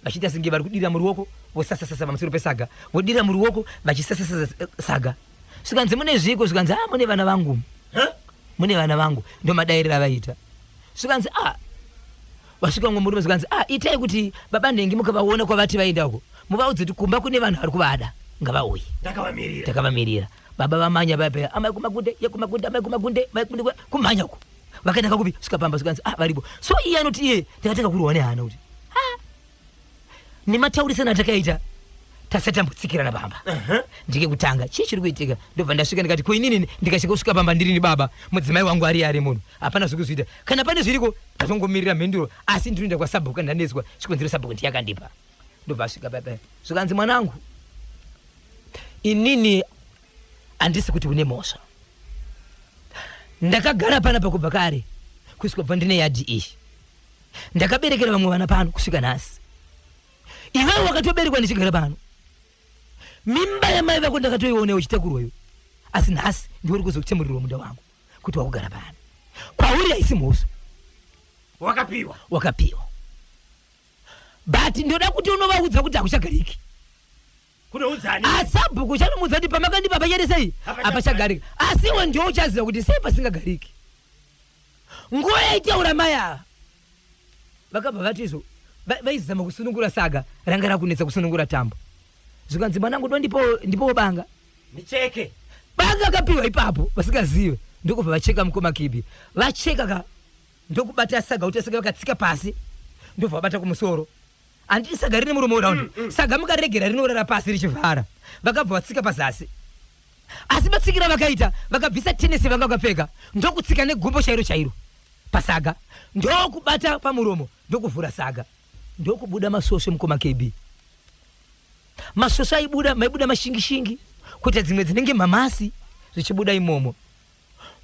vachiita senge vari kudira muruoko, vosasasasa pamusoro pesaga, vodira muruoko, vachisasasa saga. Zvikanzi mune zviko? Zvikanzi, "A, mune vana vangu." Huh? Mune vana vangu, ndo madairiro avaita. Zvikanzi, "A." Vasvika mumwe murume, zvikanzi, "A, itai kuti baba nhengi mukavaona kwavati vaenda uko, muvaudze kuti kumba kune vanhu vari kuvada, ngavauye." Ndakavamirira. Takavamirira. Baba vamanya vapera, amai kumagunde yekumagunde, amai kumagunde, mai kumagunde, kumhanya uko vakaenda kakupi svika pamba. Zvikanzi, "Ah, varipo." So iye anoti iye takatanga kurwa nehana kuti ah, nemataurisano atakaita tasati tambotsikirana pamba, ndike kutanga, chii chiri kuitika? Ndobva ndasvika ndikati, "Ko inini ndikasvika kusvika pamba ndirini baba, mudzimai wangu ari munhu, hapana zvekuzoita. Kana pane zviriko ndatongomirira mhinduro, asi ndinoenda kwasabhuku ndanetswa, chikonzero sabhuku ndiyakandipa." Ndobva asvika baba. Zvikanzi, "Mwanangu, inini handisi kuti une mhosva. Ndakagara panapa kubva kare. Kusvika kubva ndine yadhi iyi, ndakaberekera vamwe vana pano kusvika nhasi. Iwewe wakatoberekwa ndichigara pano. Mimba yamai vako ndakatoiona uchitakurwa iwe, asi nhasi ndiwe uri kuzotemurirwa munda wangu kuti wakugara pano. Kwauri haisi mhosva. Wakapiwa. Wakapiwa, but ndoda kuti unovaudza kuti hakuchagariki. Kunoudzani? Asabhuku uchanomuudza kuti pamakandipa pachete sei? Hapachagariki. Hapachagariki. Asi iwe ndiwe uchaziva kuti sei pasingagariki. Nguva yaitaura mai ava vakabva vati izvo vaizama kusunungura saga ranga rakunetsa kusunungura tambo. Zvikanzi, mwanangu, do ndipowo banga. Ndicheke. Banga akapiwa ipapo vasingazive, ndokubva vacheka mukoma Kibi. Vacheka ka, ndokubata saga kuti saga vakatsika pasi, ndobva vabata kumusoro. Handiti saga rine muromo round? Saga mukaregera rinorara pasi richivhara. Vakabva vatsika pazasi, asi matsikiro vakaita, vakabvisa tenesi vanga vakapfeka, ndokutsika negumbo chairo chairo pasaga, ndokubata pamuromo, ndokuvhura saga, ndokubuda masvosve. Mukoma KB, masvosve aibuda, maibuda mashingishingi, kuita dzimwe dzinenge mamasi zvichibuda imomo.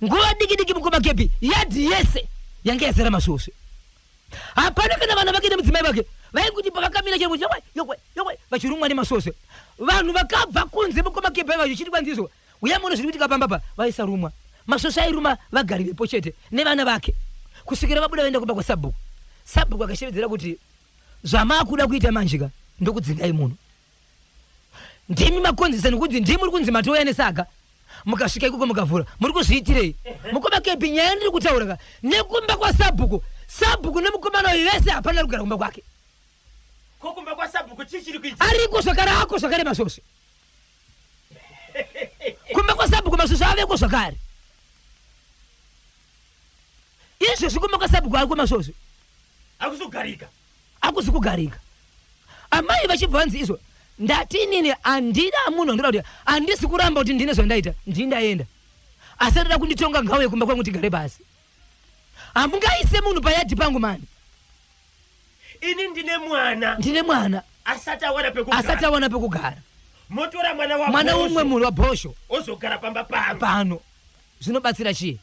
Nguva diki diki, mukoma KB, yadhi yese yange yazara masvosve. Hapana kana vana vake nemudzimai vake vaikuti pavakamira chero kuti yokwe yokwe yokwe, vachirumwa nemasvosve. Vanhu vakabva kunze, mukoma KB, vachichiti kwanzizvo, "Uya muno, zviri kuitika pamba pa." Vaisarumwa masvosve, airuma vagari vepo chete nevana vake, kusvikira vabuda vaenda kumba kwasabhuku. Sabhuku akashevedzera kuti, "Zvamakuda kuita manje ka, ndokudzingai muno. Ndimi makonzesa, nekuti ndimi muri kunzi matouya nesaga, mukasvika ikoko mukavhura. Muri kuzviitirei?" Mukoma Kepi, nyaya ndiri kutaura ka, nekumba kwasabhuku, sabhuku nemukomana uyu vese hapana kugara kumba kwake. Ko kumba kwasabhuku chii chiri kuitika? Ariko zvakare, ako zvakare masvosve kumba kwasabhuku. Masvosve aveko zvakare izvozvi. Kumba kwasabhuku ariko masvosve. Hakusi kugarika. Hakusi kugarika. Amai vachibva vanzi izvo, "Ndati inini handida munhu andoda kuti handisi kuramba kuti ndine zvandaita, ndini ndaenda, asi anoda kunditonga ngauye kumba kwangu tigare pasi. Hamungaise munhu payadhi pangu mani." Ini ndine mwana. Ndine mwana. Asati awana pekugara. Asati awana pekugara. Motora mwana wa mwana Bhosho, umwe munhu wabhosho ozogara pamba pangu. Pano zvinobatsira chii?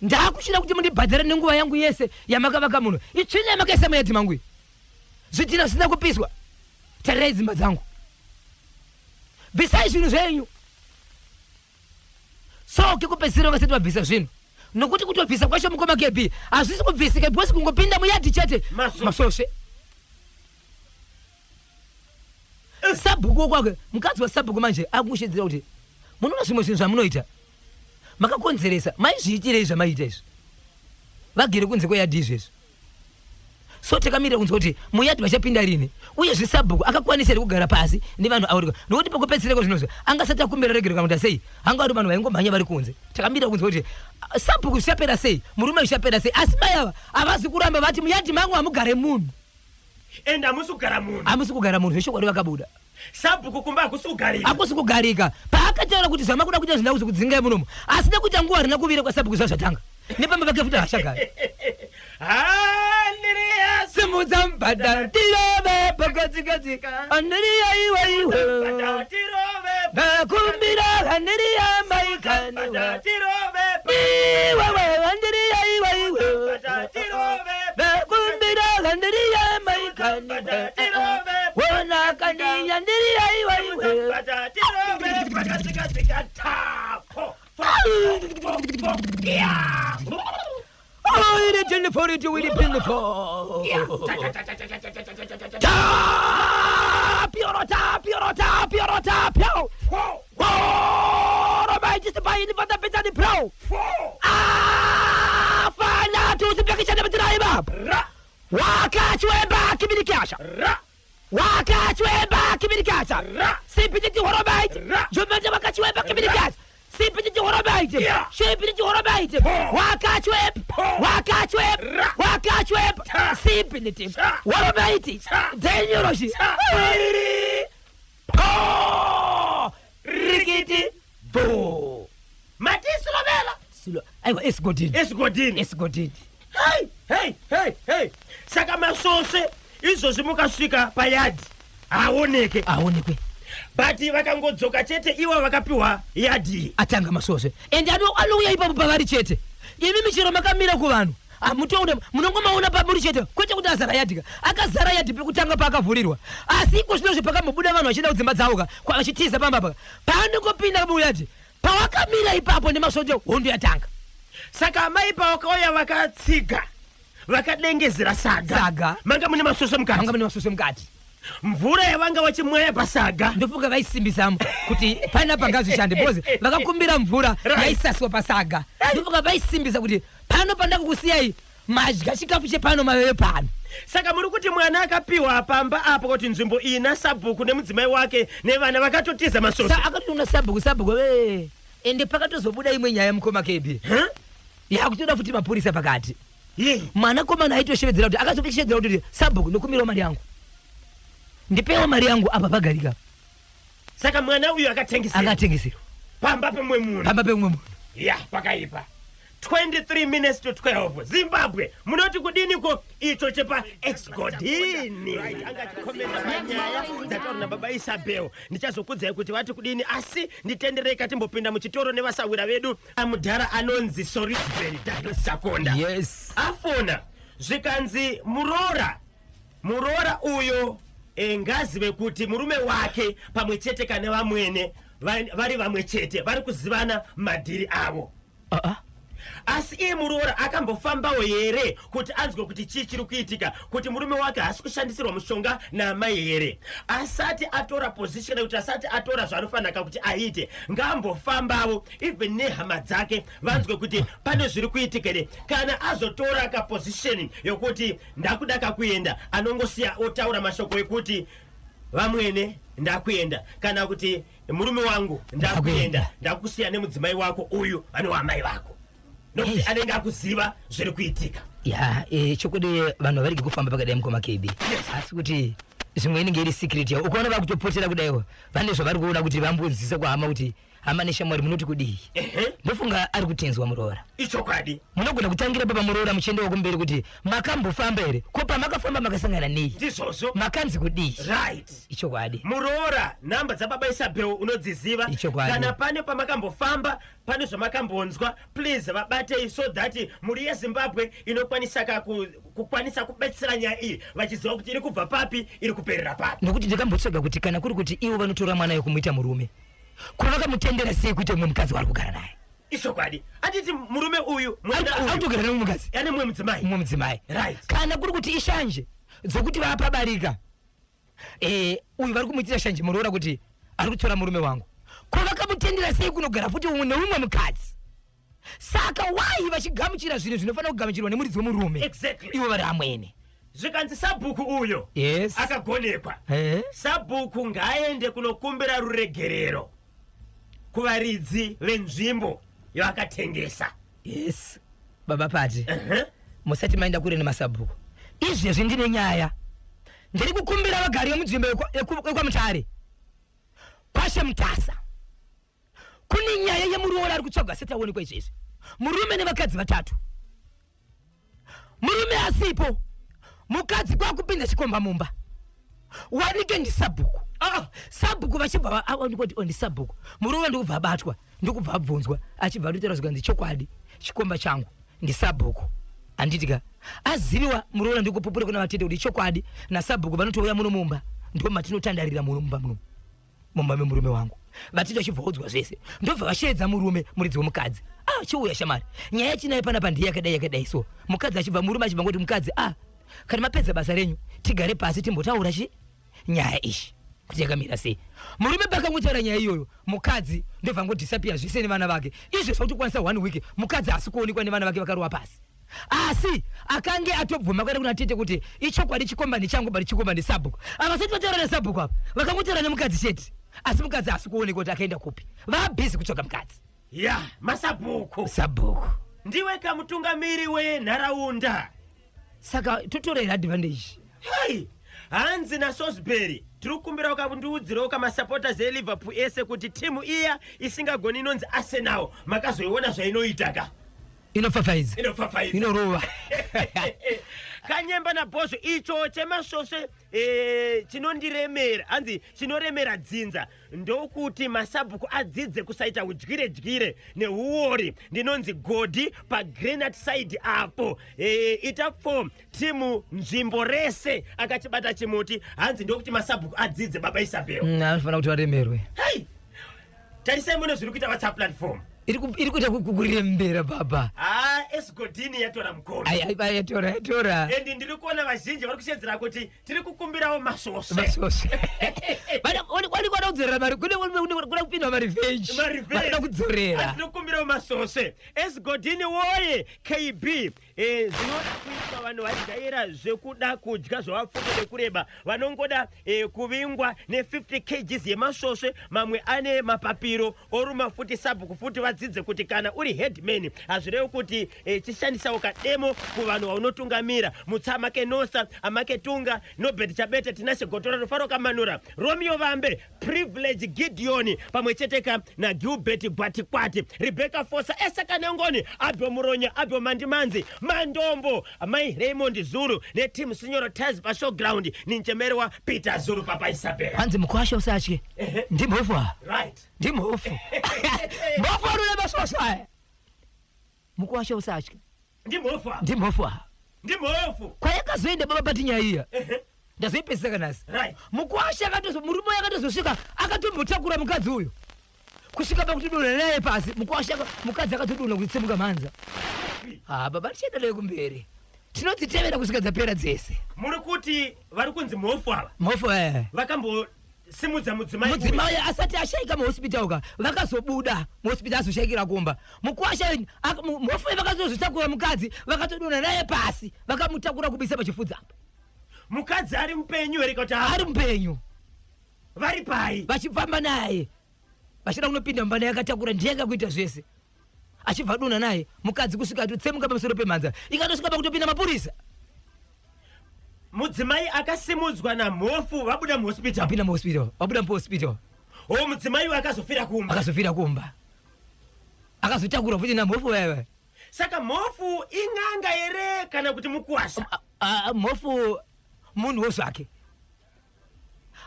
Ndakuchida kuti mundibhadhare nenguva yangu yese yamakavaka muno. Itsvina yamakaisa muyadhi mangu iyi, zvidhina zvisina kupiswa. Tarirai dzimba dzangu, bvisai zvinhu zvenyu. So kekupedzisira vakasati vabvisa zvinhu, nokuti kutobvisa kwacho, mukoma KB, hazvisi kubvisika, because kungopinda muyadhi chete, masvosve. Sabhuku kwake, mukadzi wasabhuku manje akushedzera kuti, "Munoona zvimwe zvinhu zvamunoita, makakonzeresa. Maizviitirei zvamaiita izvi? Vagere kunze kweyadhi izvezvi." So takamirira kunzwa kuti muyadhi vachapinda rini, uyezve sabhuku akakwanisa here kugara pasi nevanhu avo, nokuti pakupedzisira zvinozvo angasati akumbira regero kana kuti sei. Hanga vari vanhu vaingomhanya vari kunze. Takamirira kunzwa kuti, ah, sabhuku zvichapera sei, murume zvichapera sei. Asi mai ava havazi kuramba, vati muyadhi mangu hamugare munhu. Ende hamusi kugara munhu. Hamusi kugara munhu zvechokwadi, vakabuda. Sabhuku kumba hakusi kugarika. Hakusi kugarika. Paakataura kuti zvamakuda kuita zvina kuzi kudzingai munomo, asi nekuita nguva harina kuvira kwasabhuku zvazvatanga nepamba pake futi haachagari. Haleluya. Simudza mbada tirove pakadzikadzi, andiriya iwe iwe. Tirove. Ndakumbira handiriya maikaniwa. Tirove. Iwewe handiriya iwe iwe. Tirove. Ndakumbira handiriya maikaniwa. Wona kaniya ndiriya iwe iwe. Tirove. Pakadzikadzika tapo. Oh, it is for it will be for. Tapio, tapio, tapio, tapio. Oh, my just by in the bit of the pro. Ah, fana tu sipekisha na mtrai bab. Wakachwemba kibirikasha. Wakachwemba kibirikasha. Sipititi horobait. Jumete wakachwemba kibirikasha. Sipititi horobait. Sipititi horobait. Wakachwemba. Wakachwemba. Wakachwemba. Sipititi. Horobait. Denyoroshi. Po. Rikiti. Bo. Matisilovela. Silo. Aiwa, esigodini. Esigodini. Esigodini. Hei hei hei hei, saka masvosve izvozvi mukasvika payadhi haaoneke. Aonekwe. But vakangodzoka chete ivo vakapiwa yadhi iyi, atanga masvosve, ende anouya ipapo pavari chete. Imi michero makamira kuvanhu. Hamutoona, munongomaona pamuri chete, kwete kuti azara yadhi ka. Akazara yadhi pekutanga paakavhurirwa, asi iko zvino zvepakambobuda vanhu vachienda kudzimba dzavo ka, vachitiza pamba paka, paanongopinda muyadhi pawakamira ipapo nemasvondo, hondo yatanga. Saka amai pavakauya vakatsiga, vakadengezera saga. Saga. Manga mune masvosve mukati. Manga mune masvosve mukati. Mvura yavanga vachimwaya pasaga. Ndofunga vaisimbisamo kuti panapa ngazvishande, because vakakumbira mvura yaisaswa pasaga. Ndofunga vaisimbisa kuti pano pandakukusiyai madya chikafu chepano, maveve pano. Saka muri kuti mwana akapiwa pamba apo kuti nzvimbo iyi nasabhuku nemudzimai wake nevana vakatotiza masvosve. Sa akatoona sabhuku, sabhuku ve ende pakatozobuda imwe nyaya, mukoma KB. Huh? Yakutoda futi mapurisa pakati. Ye. Mwanakomana aitoshevedzera kuti, akazotoshevedzera kuti, "Sabhuku, ndokumbirawo mari yangu, ndipewo mari yangu, apa pagarika." Saka mwana uyu akatengeserwa. Akatengeserwa. Pamba pemumwe munhu. Pamba pemumwe munhu. Ya, pakaipa. 23 minutes to 12. Zimbabwe, munoti kudiniko? Icho chepa Exgodini anga achikomenda panyaya dzataurwa nababa Isabel. Ndichazokudzai kuti vati kudini, asi nditenderei timbopinda muchitoro nevasawira vedu. Mudhara anonzi Sorisbury Sakonda afona, zvikanzi muroora uyo ngazive kuti murume wake pamwe chete kana vamwene vari vamwe chete, vari kuzivana madhiri avo. Asi iye muroora akambofambawo here kuti anzwe kuti chii chiri kuitika, kuti murume wake haasi kushandisirwa mushonga naamai here, asati atora position, kuti asati atora zvaanofanira kuti aite? Ngaambofambawo even nehama dzake, vanzwe kuti pane zviri kuitika here. Kana azotora kaposition yokuti ndakuda kakuenda, anongosiya otaura mashoko ekuti, "Vamwene, ndakuenda," kana kuti, "Murume wangu, ndakuenda, ndakusiya nemudzimai wako uyu anova amai vako," nokuti anenge akuziva zviri kuitika. Ya, chokwadi vanhu havaregi kufamba pakadai, mukoma KB, asi kuti zvimwe inenge iri secret yavo. Ukaona vakutopotera kudaiwo, vane zvavari kuona kuti vambonzisa kuhama kuti, "Hama neshamwari, munoti kudii?" Ndofunga ari kutenzwa muroora. Ichokwadi. Munogona kutangira papa muroora muchiendawo kumberi kuti makambofamba here, ko pamakafamba makasangana nei? Ndizvozvo. Makanzi kudii? Right. Ichokwadi. Muroora, namba dzababa Isabel unodziziva. Ichokwadi. Kana pane pamakambofamba, pane zvamakambonzwa, please vabatei so that mhuri yeZimbabwe inokwanisa kukwanisa kubetsera nyaya iyi, vachiziva kuti iri kubva papi, iri kuperera papi. Nokuti ndikambotsvaga kuti kana kuri kuti ivo vanotora mwana wekumuita murume, ko vakamutendera sei kuita mumwe mukadzi waari kugara naye? Ichokwadi. Anditi murume uyu, mwana uyu Autogara nemumwe mukadzi. Ane mumwe mudzimai. Mumwe mudzimai. Kana kuri kuti ishanje dzokuti vapabarika, uyu vari kumuitira shanje muroora kuti ari kutora murume wangu, ko vakamutendera sei kunogara futi umwe neumwe mukadzi? Saka wai vachigamuchira zvinhu zvinofanira kugamuchirwa nemuridzi wemurume ivo vari amwene? Zvikanzi sabhuku uyo akagonekwa. Sabhuku ngaaende kunokumbira ruregerero kuvaridzi venzvimbo yavakatengesa. Yes, baba Pati. Musati maenda kure nemasabhuku, izvezvi ndine nyaya. Ndiri kukumbira vagari vemunzvimbo yekwaMutare, kwaShe Mutasa. Kune nyaya yemuroora ari kutsvagwa setaonekwa izvezvi, murume nevakadzi vatatu. Murume asipo, mukadzi kwakupinza chikomba mumba, wanike ndisabhuku. Sabhuku vachibva aonekwa kuti o ndisabhuku, murume ndikubva abatwa, ndikubva abvunzwa, achibva atotaura zvikanzi, "Chokwadi chikomba changu ndisabhuku." Handiti ka aziviwa muroora, ndikupupura kuna vatete kuti chokwadi nasabhuku vanotouya muno mumba, ndo matinotandarira muno mumba muno, mumba memurume wangu. Vatete vachibva zvese, ndobva vasheedza murume, muridzi wemukadzi. "Ah, chiuya shamari, nyaya yachinayo panapa ndiye yakadai yakadai." So mukadzi achibva, murume achibva ngoti mukadzi, "Ah, kana mapedza basa renyu, tigare pasi timbotaura chi nyaya iyi kuti yakamira sei." Murume pakangotaura nyaya iyoyo, mukadzi ndobva ngodisappear zvese nevana vake. Izvo zvakutokwanisa one week mukadzi asi kuonekwa nevana vake vakarova pasi, asi akange atobvuma kuenda kuna tete kuti ichokwadi chikomba ndechangu, but chikomba ndesabhuku. Havasati vataura nesabhuku apa, vakangotaura nemukadzi chete, asi mukadzi haasi kuonekwa kuti akaenda kupi. Vabhizi kutsvaga mukadzi. Ya, masabhuku. Sabhuku. Ndiwe kamutungamiri wenharaunda. Saka totora advantage. Hei, hanzi naSosbury, tiri kukumbirawo kandiudzirewo kamasupporters eLiverpool ese kuti timu iya isingagoni inonzi Arsenal makazoiona zvainoita ka? Inofafaidza. Inofafaidza. Inorova. Kanyemba naBhozho, icho chemasvosve chinondiremera, hanzi chinoremera dzinza, ndokuti masabhuku adzidze kusaita udyire dyire neuori. Ndinonzi Godhi paGranite side apo. Ita 4 timu nzvimbo rese akachibata chimuti, hanzi ndokuti masabhuku adzidze, baba Isabel. Anofanira kuti varemerwe. Hei, tarisai mune zviri kuita WhatsApp platform. Iri kuita kurembera, baba. Ha, Esgodini yatora mukombe. Ai, ai, yatora, yatora. And ndiri kuona vazhinji vari kushedzera kuti tiri kukumbirawo masvosve. Masvosve wani kwada kudzorera mari, kuda kupinda marevenge. Vanoda kudzorera. Tiri kukumbirawo masvosve, Esgodini woye. KB, zvinoda kuitwa, vanhu vajaira zvekuda kudya zvavapfupi nekureba, vanongoda kuvingwa ne50 kgs yemasvosve, mamwe ane mapapiro oruma futi. Sabhuku futi vadzidze kuti kana uri headman hazvirevi kuti chishandisawo kademo kuvanhu vaunotungamira. Mutsama Kenosa, Amaketunga, Nobert Chabete, Tinashe Gotora, Rufaro Kamanura, Romeo Vambe, Privilege Gideon, pamwe cheteka naGilbert Gwatikwati, Rebecca Fosa, Esakanengoni, Abel Muronya, Abel Mandimanzi, Mandombo, Mai Raymond Zulu neteam Sinyoro Tas pashowground, ninchemerwa Peter Zulu, papa Isabel. Hanzi mukwasha usatye, ndimhofu ava. Ndimhofu, mhofu anoda masvosve aya. Mukwasha usatye. Ndimhofu ava. Ndimhofu ava. Ndimhofu. Kwayakazoenda, baba, pati nyaya iya ndazoipedzisa kanasi. Mukwasha akatozo, murume uyu akatozosvika akatombotakura mukadzi uyu kusvika pakutodonha naye pasi. Mukwasha mukadzi akatodonha kutsemuka mhanza. Ha, baba, tichaenda naye kumberi, tinodzitevera kusvika dzapera dzese. Muri kuti vari kunzi mhofu ava? Mhofu, eh. Vakambosimudza mudzimai uyu. Mudzimai asati ashayika muhospital ka, vakazobuda muhospital, azoshayikira kumba. Mukwasha mhofu uyu vakatozotakura mukadzi, vakatodonha naye pasi, vakamutakura kubisa pachifudza apa. Mukadzi ari mupenyu here kuti? Ari mupenyu. Vari pai? Vachifamba naye vachida kunopinda mumba naye, akatakura, ndiye akakuita zvese, achibva adonha naye mukadzi kusvika atotsemuka pamusoro pemhanza, ikatosvika pakutopinda mapurisa. Mudzimai akasimudzwa namhofu vabuda muhospital? Apinda muhospital, vabuda muhospital. O, mudzimai uyu akazofira kumba? Akazofira kumba, akazotakura futi namhofu vaiva. Saka mhofu ing'anga here kana kuti mukwasha? Mhofu munhuwo zvake,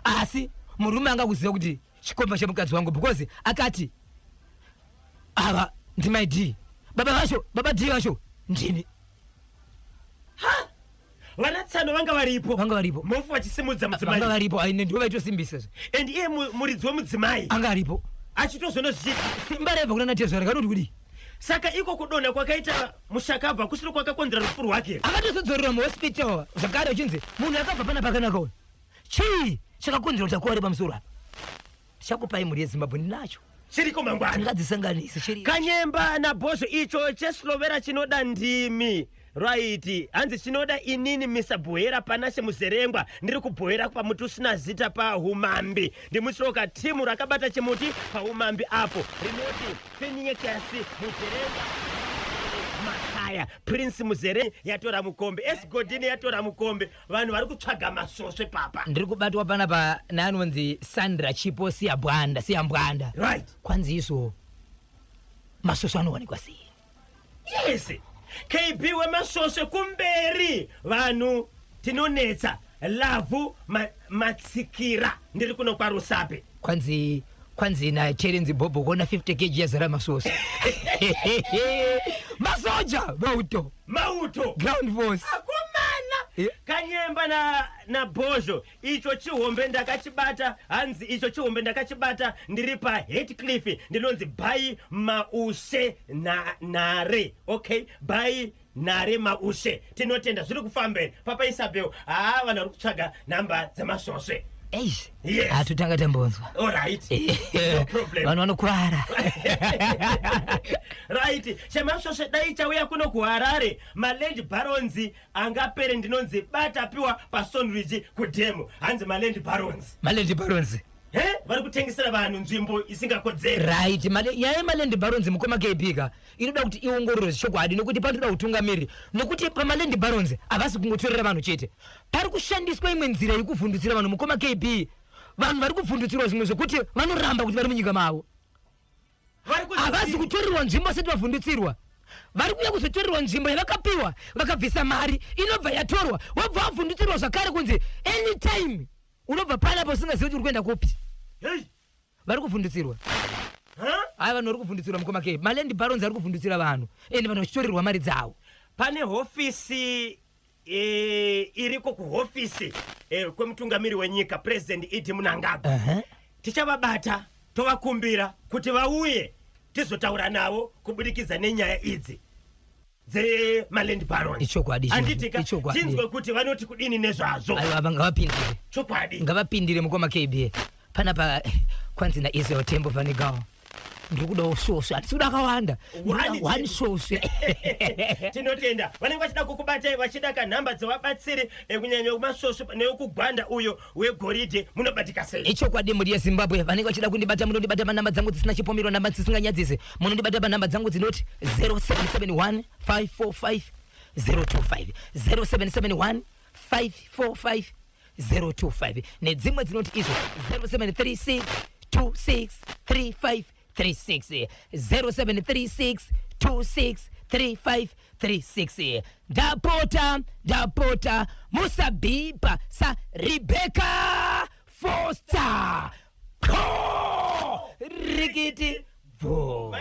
asi murume anga kuziva kuti chikomba chemukadzi wangu, because akati ava ndimai D, baba vacho, baba D vacho ndini. Vana tsano vanga varipo? Vanga varipo. Mhofu vachisimudza mudzimai? Vanga varipo, aine ndivo vaitosimbisa. And iye muridzi wemudzimai? Anga aripo. Achitozona zvichiita. Simba raibva kuna natezvara kanoti kudii. Saka iko kudonha kwakaita mushakabva kusiri kwakakonzera rufu rwake? Akatozodzorerwa muhospital zvakare, uchinzi munhu akabva pana pakanaka uyu, chii chakakonzera kuti akuware pamusoro apa? Tichakupai, mhuri yeZimbabwe, ndinacho. Chiriko mangwana. Tingadzisanganise chiri. Kanyemba naBhozho, icho cheslovera chinoda ndimi. Right, hanzi chinoda inini Mr Bhohera, Panashe Muzerengwa, ndiri kubhohera pamuti usina zita paUmambi. Ndimuchiroka timu rakabata chimuti paUmambi apo, rinoti Feniekasi Muzerengwa, Makaya Prince Muzere yatora mukombe, Esgodini yatora mukombe. Vanhu vari kutsvaga masvosve, papa. Ndiri kubatwa panapa naanonzi Sandra Chipo Siyabwanda, Siyambwanda. Kwanzi izvo masvosve anowanikwa sei? Yes, KB wemasvosve kumberi, vanhu tinonetsa lavhu matsikira. Ndiri kuno kwaRusape. Kwanzi naTerenzi Bhobho, kuona 50 kg yazara masvosve, masoja, mauto. Mauto. Ground force. Akomana. Kanyemba naBhozho, icho chihombe ndakachibata, hanzi icho chihombe ndakachibata ndiri paHatcliff, ndinonzi Bai Maushe Nhare. Okay, Bai Nhare Maushe, tinotenda, zviri kufamberi, papa Isabel. Haa, vanhu vari kutsvaga nhamba dzemasvosve. Eish. Yes. Hatotanga tambonzwa. Alright, no problem. Vanhu vanokurara. Right, chemasvosve dai chauya kuno kuHarare, maland barons angapere. Ndinonzi Batapiwa paSonridge kudhemu. Hanzi maland barons. Maland barons. He, vari kutengesera vanhu nzvimbo isingakodzeri. Right, nyaya yemaland barons, mukoma KB ka, inoda kuti iongororwe zvechokwadi, nekuti panotoda utungamiriri, nekuti pamaland barons havasi kungotorera vanhu chete, pari kushandiswa imwe nzira yekuvhundutsira vanhu, mukoma KB. Vanhu vari kuvhundutsirwa zvimwe zvekuti vanoramba kuti vari munyika mavo. Vari Havasi kutorerwa nzvimbo asati vavhundutsirwa. Vari kuuya kuzotorerwa nzvimbo yavakapiwa, vakabvisa mari inobva yatorwa, wobva wavhundutsirwa zvakare kunzi anytime unobva panapa usingazivi kuti uri kuenda kupi. Hey. Vari kuvhundutsirwa. Haya, vanhu vari kuvhundutsirwa, mukoma ke maland barons ari kuvhundutsira vanhu, ende vanhu vachitorerwa mari dzavo. Pane hofisi iriko kuhofisi kwemutungamiri wenyika, President ED Mnangagwa. Tichavabata, tovakumbira kuti vauye tizotaura navo kubudikidza nenyaya idzi dzemaland barons. Ichokwadi izvozvo, Handitika? ichokwadi. Tinzwe kuti vanoti kudini nezvazvo. Aiwa, ava ngavapindire. Ngavapindire, mukoma KB. Panapa kwanzi naIsrael Tembo, pane gawo ndiri kudawo svosve, handisi kuda akawanda. One. One svosve. Tinotenda. Vanenge vachida kukubatai, vachida kanhamba dzevabatsiri, kunyanya wekumasvosve newekugwanda uyo wegoridhe, munobatika sei? Ichokwadi, mhuri yeZimbabwe, vanenge vachida kundibata, munondibata panhamba dzangu dzisina chipomero, nhamba dzisinganyadzisi. Munondibata panhamba dzangu dzinoti 0771 545 025, 0771 545 025, nedzimwe dzinoti izvo 0736 26 35 36, 0736 26 35 36. Ndapota, ndapota, musabhipa saRebecca Foster. Ko rikiti bvo.